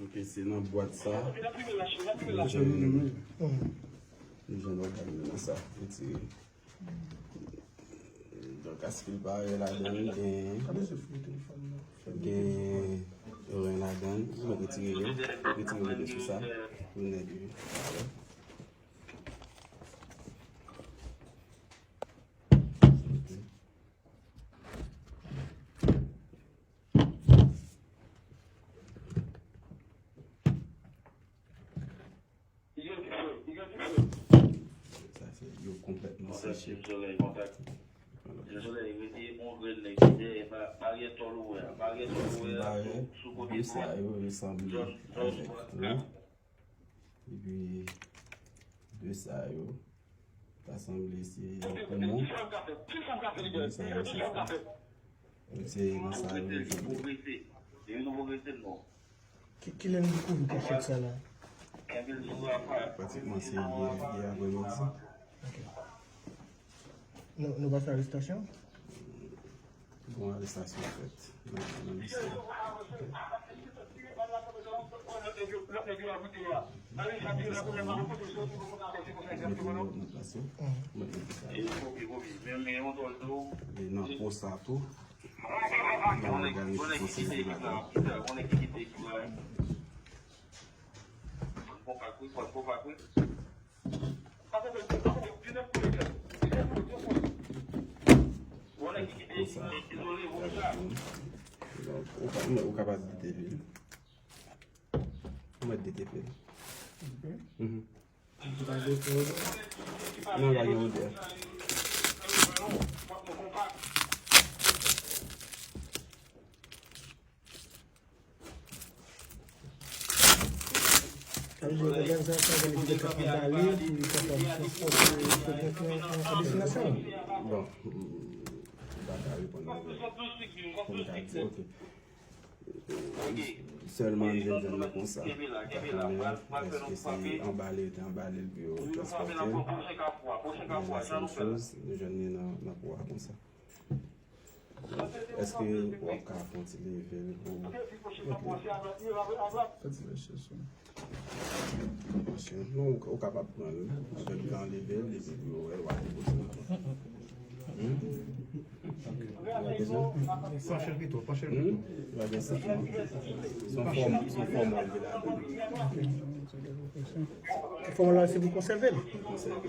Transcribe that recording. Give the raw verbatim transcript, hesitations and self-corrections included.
Ok, se nan bwat sa. Nou jwenn, nou jwenn ògàn yo nan sa. Retire. Donk, aspil pare ladan l, gen, gen ren ladan l. Ou mèt retire yo. Retire yo de sou sa. Pou nèg yo. Sa fè yo konplètman seche. Baryè tòl ou wè a, baryè tòl ou wè a, sou, sou kote dwat. Yo sanble avèk tou. Epi de sa yo, ta sanble se yon poumon. De sa yo se, se nan sa yo yo jwenn. Ki, kilè n dekouvri kachèt sa la? Pratikman se yè, yè aprèmidi. Ok. Nou, nou pa fè arestasyon? Bon, arestasyon fèt nan, nan lis la. Mete yo nan plas yo. Mete yo nan plas yo. E nan po sa tou. Nan ògàn ki konsène ladan. Pou sa, ou ka, ou kapab dete lwil. Ou mèt dete lwil. Mhm. Non, pa gen odè. Sa vle di ògàn sa, sa vle di li kapab anbale pou li kapab transpòte pètèt a destinasyon l. Bon, m pa ka reponn nan pou m ka di, ok. Sèlman m jwenn jwenn li konsa. M pa konnen èske se anbale yo te anbale l pou yo transpòte l. Men la sèl choz, nou jwenn li nan, nan po a konsa. Èske w ap ka fè yon ti leve l pou... Ok. Fè ti leve l sou. Non, ou, ou kapab pran l. Jwenn kan leve l, epi pou yo wè, w a depoze l. Hmm? Ou pa bezwen? Panche l pito, panche l pito. Hmm? Ou pa gen sentman? Se yon fòm, se yon fòm w ap leve la. Fòm la, se pou konsève l. Konsève l.